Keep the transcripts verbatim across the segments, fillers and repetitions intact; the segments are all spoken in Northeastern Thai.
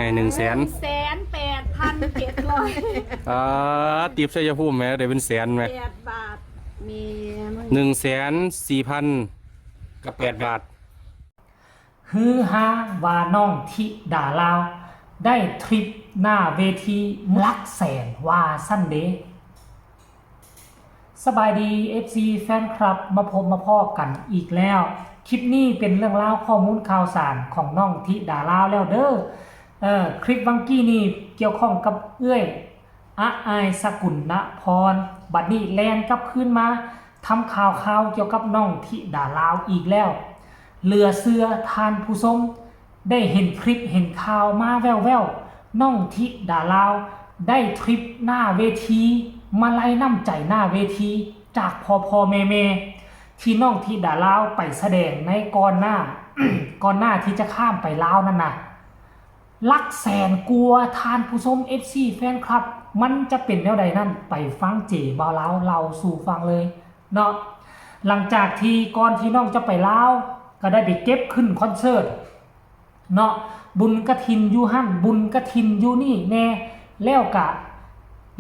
ให้หนึ่งแสน หนึ่งแสนแปดพันเจ็ดร้อย อ่า ติปชัยภูมิแหม ได้เป็นแสนแหม แปดบาท มี หนึ่งแสนสี่พันกับแปดบาท ฮือฮาว่าน้องธิดาลาว ได้ทริปหน้าเวทีหลักแสนว่าซั่นเด้ สบายดี เอฟซี แฟนคลับ มาพบมาพ้อกันอีกแล้ว คลิปนี้เป็นเรื่องราวข้อมูลข่าวสารของน้องธิดาลาวแล้วเด้อ เอ่อ คลิปวังกี้นี่เกี่ยวข้องกับเอื้อย อายสกุลนพร บัดนี้แล่นกลับคืนมาทำข่าวข่าวเกี่ยวกับน้องธิดาลาวอีกแล้ว เหลือเชื่อท่านผู้ชม ได้เห็นคลิปเห็นข่าวมาแว่วๆ น้องธิดาลาว ได้ทริปหน้าเวที มาลัยน้ำใจหน้าเวที จากพ่อพ่อแม่แม่ที่น้องธิดาลาวไปแสดงในก่อนหน้า ก่อนหน้าที่จะข้ามไปลาวนั่นนะ หลักแสนกว่าท่านผู้ชม เอฟซี แฟนคลับ มันจะเป็นแนวใดนั่น ไปฟังเจบ่าวลาวเล่าสู่ฟังเลยเนาะ หลังจากที่ก่อนที่น้องจะไปลาว ก็ได้ไปเก็บขึ้นคอนเสิร์ตเนาะ บุญกฐินอยู่หั่น บุญกฐินอยู่นี่แน่ แล้วกะ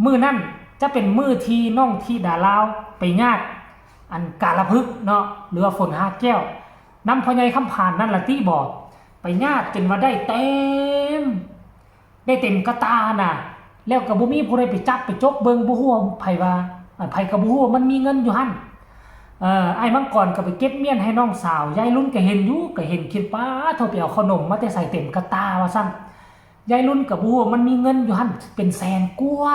มื้อนั้นจะเป็นมื้อที่น้องธิดาลาวไปญาติ อันกาละพึกษ์เนาะ หรือว่าฝนหาแก้ว นำพ่อใหญ่คำผานนั่นล่ะติบอก ไปญาติจนว่าได้เต็ม ได้เต็มกะตาน่ะ แล้วก็บ่มีผู้ใดไปจับไปจกเบิ่ง บ่ฮู้ว่าไผว่า อ่า ไผก็บ่ฮู้ว่ามันมีเงินอยู่หั่น เอ่อ อ้ายมังกรก็ไปเก็บเมียนให้น้องสาว ยายลุนก็เห็นอยู่ ก็เห็นคิด "ป๊าดโธ่ ไปเอาขนมมาแต่ไสเต็มกะตา" ว่าซั่น ยายลุนก็บ่ฮู้ว่ามันมีเงินอยู่หั่นเป็นแสนกว่า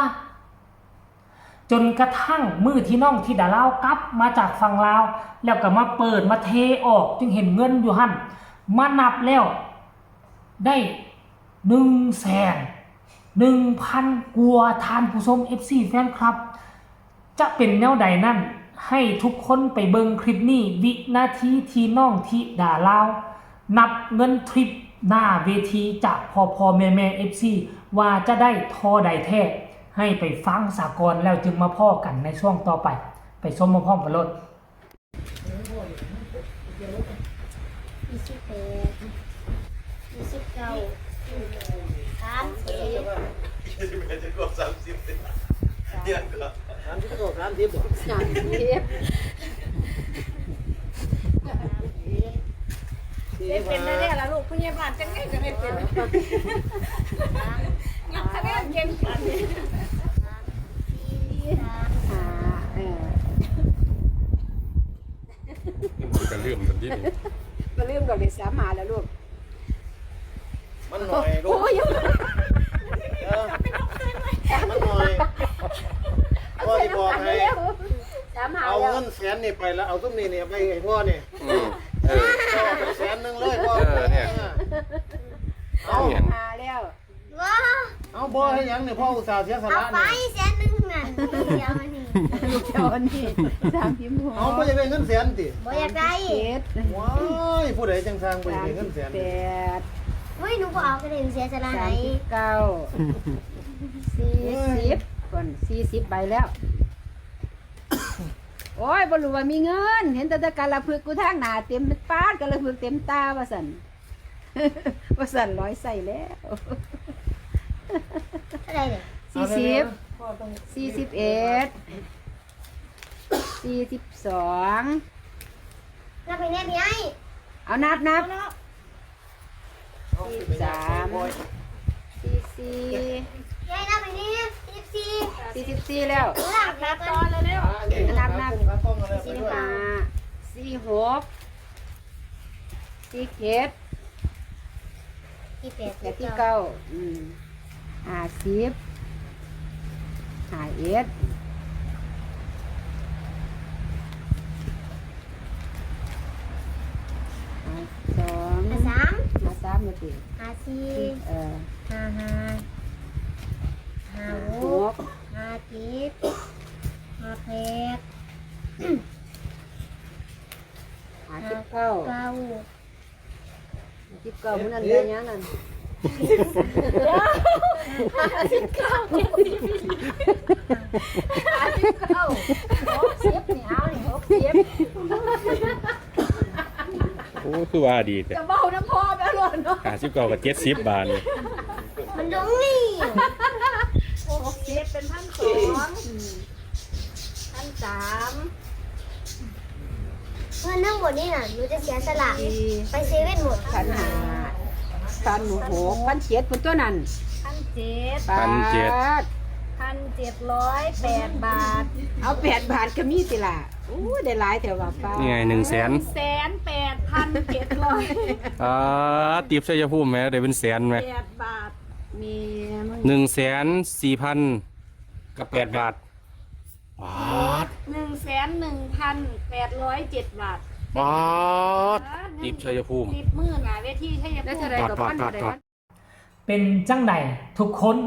จนกระทั่งมื้อที่น้องธิดาลาวกลับมาจากฝั่งลาว แล้วก็มาเปิดมาเทออก จึงเห็นเงินอยู่หั่น มานับแล้ว ได้หนึ่งแสนหนึ่งพันกว่า ท่านผู้ชม เอฟซี แฟนคลับ จะเป็นแนวใดนั่น ให้ทุกคนไปเบิ่งคลิปนี้ วินาทีที่น้องธิดาลาว นับเงินทริปหน้าเวทีจากพ่อพ่อแม่แม่ เอฟซี ว่าจะได้เท่าใดแท้ ให้ไปฟังสาก่อน แล้วจึงมาพ้อกันในช่วงต่อไป ไปชมพร้อมๆกันโลด ยี่สิบแปด ยี่สิบเก้า สามสิบ ยี่สิบแปดจะครบสามสิบเนี่ย เดี๋ยวก่อน สามสิบเก้า สามสิบบ่ สามสิบ เล่นเป็นแท้ๆล่ะลูก ผู้ใหญ่บ้านจังไงก็เล่นเป็น นับคะแนนเก่งปานนี้ ห้า เออ มันก็ลืมกันที่นี่ มาลืมดอกเด็กสามหาแล้วลูก มันหน่อยลูก โอ้ย เออ มันหน่อย พ่อสิบอกให้ สามหา เอา แล้ว เงินแสนนี่ไปแล้ว เอาซุมนี่เนี่ยไปให้พ่อนี่ อืม เออ พ่อเอาไปแสนหนึ่งเลยพ่อ เออ เนี่ย เอา เนี่ย หาแล้ว ว้า เอาบ่ให้หยังนี่ พ่ออุตส่าห์เสียส เอา ละ ไป นี่ แสนหนึ่งนั่น เดี๋ยวนี่ เดี๋ยวนี่ สามสิบหก เอาบ่อยากได้เงินแสนติ บ่อยากได้ เจ็ด ว้าย ผู้ใดจังสร้างบ่อยากได้เงินแสน สามสิบแปด เฮ้ย หนูบ่เอาก็ได้ หนูเสียสละให้ สามสิบเก้า สี่สิบ ก่อน สี่สิบใบแล้ว โอ้ย บ่รู้ว่ามีเงิน เห็นแต่ แต่กาละพึกษ์กูทางหน้าเต็ม ป๊าด กาละพึกษ์เต็มตา ว่าซั่น ว่าซั่น ร้อยใส่แล้ว เท่าไหร่เนี่ย สี่สิบ สี่สิบเอ็ด สี่สิบสอง นับให้แน่พี่ไอ้ เอานับ นับ สี่สิบสาม สี่สิบสี่ พี่ไอ้นับให้แน่ สี่สิบสี่ สี่สิบสี่แล้ว นับ นับต่อเร็วๆ นับ นับ สี่สิบห้า สี่สิบหก สี่สิบเจ็ด สี่สิบแปด และสี่สิบเก้า อืม ห้าสิบ ห้าสิบเอ็ด ห้าสิบสอง ห้าสิบสาม ห้าสิบสาม มาติ ห้าสิบสี่ เออ ห้าสิบห้า ห้าสิบหก ห้าสิบเจ็ด ห้าสิบแปด ห้าสิบเก้า ห้าสิบเก้า มื้อนั้นได้หยังนั่น ห้าสิบเก้า เจ็ดสิบ ห้าสิบเก้า หกสิบ นี่เอานี่ หกสิบ โอ้ คือว่าดีแท้ จะเบานำพ่อแม่โลดเนาะ ห้าสิบเก้ากับเจ็ดสิบ บาทนี่ ลงนี่ หกสิบเป็นพันสอง พันสาม เงินทั้งหมดนี่น่ะ หนูจะเสียสละ สี่ ไปเซเว่นหมด พันห้า พันหก พันเจ็ด เป็นตัวนั้น พันเจ็ด บาท พันเจ็ด พันเจ็ดร้อยแปดบาท เอาแปดบาทก็มีติล่ะ โอ้ ได้หลายแถวว่าป้า นี่ไง หนึ่งแสน หนึ่งแสนแปดพันเจ็ดร้อย อ่า ติปชัยภูมิแหม ได้เป็นแสนแหม แปดบาท มี หนึ่งแสนสี่พันกับแปดบาท บาท หนึ่งแสนหนึ่งพันแปดร้อยเจ็ดบาท บาท ติปชัยภูมิ ติปมื้อหน้าเวทีชัยภูมิ ได้เท่าใดก็ บาท พัน บาท เท่าใด บาท เป็นจั่งใดทุกคน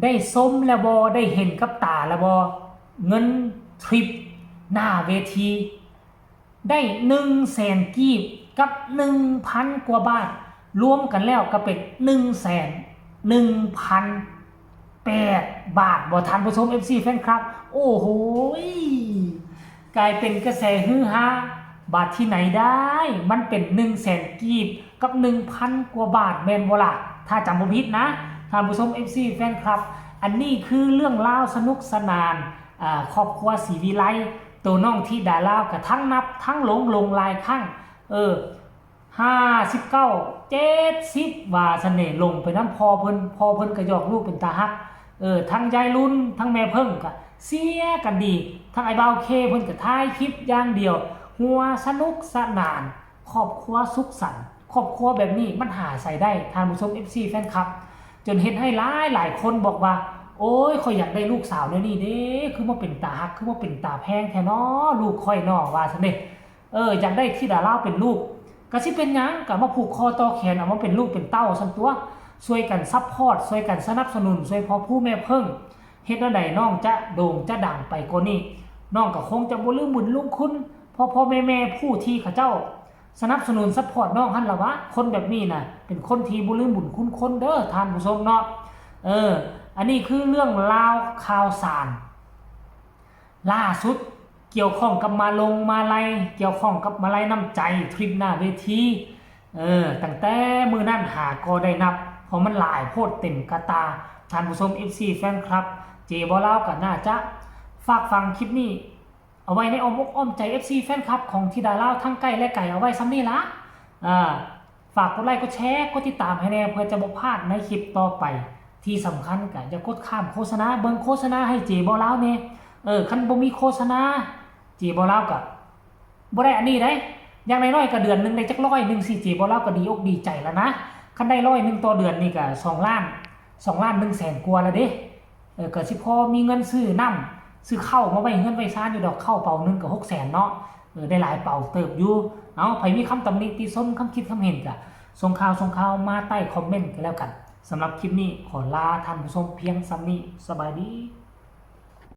ได้ชมแล้วบ่ ได้เห็นกับตาแล้วบ่ เงินทริปหน้าเวที ได้หนึ่งแสนกีบกับหนึ่งพันกว่าบาท รวมกันแล้วก็เป็นหนึ่งแสนหนึ่งพันแปดบาท บ่ท่านผู้ชม เอฟซี แฟนคลับ โอ้โหย กลายเป็นกระแสฮือฮา บาทที่ไหนได้ มันเป็นหนึ่งแสนกีบกับหนึ่งพันกว่าบาท แม่นบ่ล่ะ ถ้าจำบ่ผิดนะ ท่านผู้ชม เอฟซี แฟนคลับ อันนี้คือเรื่องราวสนุกสนาน อ่า ครอบครัวศรีวิไล ตัวน้องธิดาลาวกะทั้งนับทั้งหลง หลงหลายครั้ง เออ ห้าสิบเก้า เจ็ดสิบ ว่าซั่นเด้ หลงไปนำพ่อเพิ่น พ่อเพิ่นก็หยอกลูกเป็นตาฮัก เออ ทั้งยายลุน ทั้งแม่เพิ่งก็เสียกันดี ทั้งไอ้บ่าวเคเพิ่นก็ถ่ายคลิปอย่างเดียว หัวสนุกสนาน ครอบครัวสุขสันต์ ครอบครัวแบบนี้มันหาใส่ได้ ท่านผู้ชม เอฟซี แฟนคลับ จนเฮ็ดให้หลายหลายคนบอกว่า โอ้ย ข้อยอยากได้ลูกสาวแนวนี้เด้ คือมาเป็นตาฮัก คือมาเป็นตาแพงแท้น้อ ลูกข้อยน้อ ว่าซั่นเด้ เออ อยากได้ธิดาลาวเป็นลูก ก็สิเป็นหยัง ก็มาผูกคอต่อแขนเอามาเป็นลูกเป็นเต้าซั่นตั๊ว ช่วยกันซัพพอร์ต ช่วยกันสนับสนุน ช่วยพ่อผู้แม่เพิ่ง เฮ็ดแนวใดน้องจะโด่งจะดังไปกว่านี้ น้องก็คงจะบ่ลืมบุญลืมคุณ พ่อพ่อแม่แม่ผู้ที่เขาเจ้าสนับสนุนซัพพอร์ตน้องหั่นล่ะวะ คนแบบนี้น่ะ เป็นคนที่บ่ลืมบุญคุณคนเด้อ ท่านผู้ชมเนาะ เออ อันนี้คือเรื่องราวข่าวสาร ล่าสุดเกี่ยวข้องกับมาลงมาลัย เกี่ยวข้องกับมาลัยน้ำใจ ทริปหน้าเวที เออ ตั้งแต่มื้อนั้นหาก็ได้นับ เพราะมันหลายโพดเต็มกะตา ท่านผู้ชม เอฟซี แฟนคลับ เจบ่าวลาวก็น่าจะฝากฟังคลิปนี้ เอาไว้ในอ้อมอกอ้อมใจ เอฟซี แฟนคลับของธิดาลาวทั้งใกล้และไกล เอาไว้ส่ำนี้ละ อ่า ฝากกดไลค์กดแชร์กดติดตามให้แน่ เพื่อจะบ่พลาดในคลิปต่อไป ที่สำคัญก็อย่ากดข้ามโฆษณา เบิ่งโฆษณาให้เจบ่าวลาวแน่ เออ คันบ่มีโฆษณา เจบ่าวลาวก็บ่ได้อันนี้เด้ อย่างน้อยๆก็เดือนหนึ่งได้จักร้อยหนึ่งสิ เจบ่าวลาวก็ดีอกดีใจแล้วนะ คันได้ร้อยหนึ่งต่อเดือนนี่ก็สองล้าน สองล้านหนึ่งแสนกว่าแล้วเด้ เออ ก็สิพอมีเงินซื้อน้ำซื้อข้าวมาไว้เฮือนไว้ซานอยู่ดอก ข้าวเป๋าหนึ่งก็หกแสนเนาะ เออ ได้หลายเป๋าเติบอยู่ เอา ไผมีคำตำหนิติชม คำคิดคำเห็นก็ส่งข่าวส่งข่าวมาใต้คอมเมนต์ก็แล้วกัน สำหรับคลิปนี้ขอลาท่านผู้ชมเพียงส่ำนี้ สบายดี